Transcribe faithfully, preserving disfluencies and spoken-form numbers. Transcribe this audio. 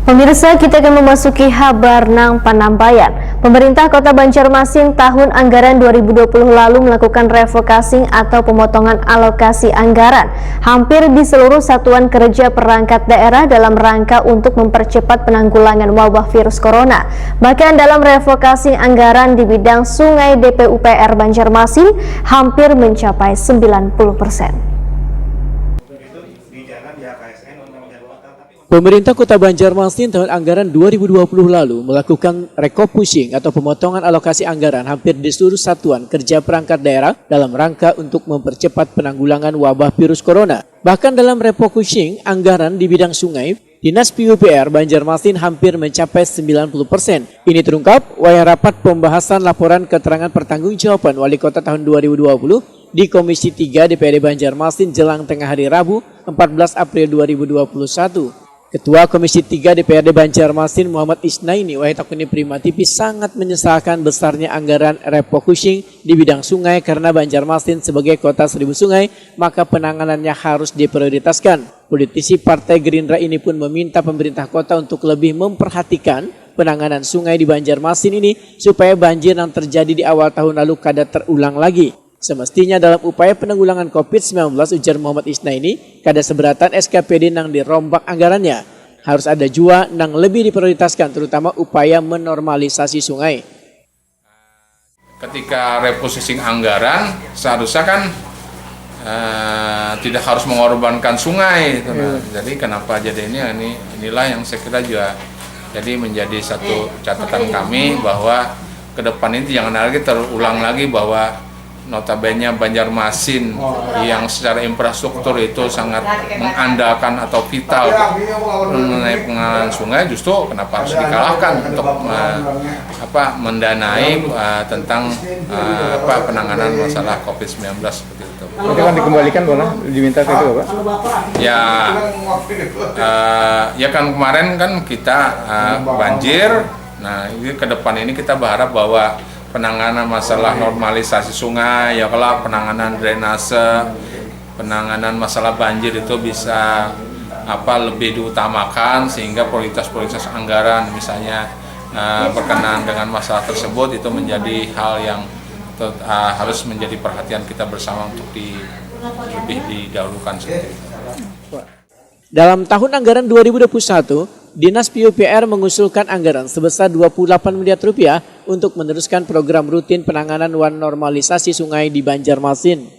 Pemirsa, kita akan memasuki habar nang panambayan. Pemerintah Kota Banjarmasin tahun anggaran dua ribu dua puluh lalu melakukan refocusing atau pemotongan alokasi anggaran hampir di seluruh satuan kerja perangkat daerah dalam rangka untuk mempercepat penanggulangan wabah virus corona. Bahkan dalam refocusing anggaran di bidang sungai, D P U P R Banjarmasin hampir mencapai sembilan puluh persen. Pemerintah Kota Banjarmasin tahun anggaran dua ribu dua puluh lalu melakukan refocusing atau pemotongan alokasi anggaran hampir di seluruh satuan kerja perangkat daerah dalam rangka untuk mempercepat penanggulangan wabah virus corona. Bahkan dalam refocusing anggaran di bidang sungai, Dinas P U P R Banjarmasin hampir mencapai sembilan puluh persen. Ini terungkap wayah rapat pembahasan laporan keterangan pertanggungjawaban Wali Kota tahun dua ribu dua puluh di Komisi tiga D P R D Banjarmasin jelang tengah hari Rabu, empat belas April dua ribu dua puluh satu. Ketua Komisi tiga D P R D Banjarmasin Muhammad Isnaini wahai Takuni Prima T V sangat menyesalkan besarnya anggaran refocusing di bidang sungai karena Banjarmasin sebagai kota seribu sungai, maka penanganannya harus diprioritaskan. Politisi Partai Gerindra ini pun meminta pemerintah kota untuk lebih memperhatikan penanganan sungai di Banjarmasin ini supaya banjir yang terjadi di awal tahun lalu kada terulang lagi. Semestinya dalam upaya penanggulangan covid sembilan belas, ujar Muhammad Isnaini, kada seberatan S K P D nang dirombak anggarannya. Harus ada jua nang lebih diprioritaskan, terutama upaya menormalisasi sungai. Ketika reposising anggaran, seharusnya kan eh, tidak harus mengorbankan sungai. Gitu. Nah, jadi kenapa jadi ini, ini inilah yang saya kira juga jadi menjadi satu catatan kami bahwa ke depan ini jangan lagi terulang lagi bahwa notabene Banjarmasin yang secara infrastruktur itu sangat mengandalkan atau vital mengenai pengelolaan sungai, justru kenapa harus dikalahkan untuk eh, apa mendanai eh, tentang eh, apa penanganan masalah covid sembilan belas seperti itu. Itu kan dikembalikan mana? Diminta ke itu, Bapak? Ya, eh, ya kan kemarin kan kita eh, banjir. Nah, ini ke depan ini kita berharap bahwa penanganan masalah normalisasi sungai, ya kalau penanganan drainase, penanganan masalah banjir itu bisa apa lebih diutamakan sehingga prioritas-prioritas anggaran misalnya eh, berkenaan dengan masalah tersebut itu menjadi hal yang ter- eh, harus menjadi perhatian kita bersama untuk di lebih didahulukan seperti itu. Dalam tahun anggaran dua ribu dua puluh satu, Dinas P U P R mengusulkan anggaran sebesar dua puluh delapan miliar rupiah untuk meneruskan program rutin penanganan wan normalisasi sungai di Banjarmasin.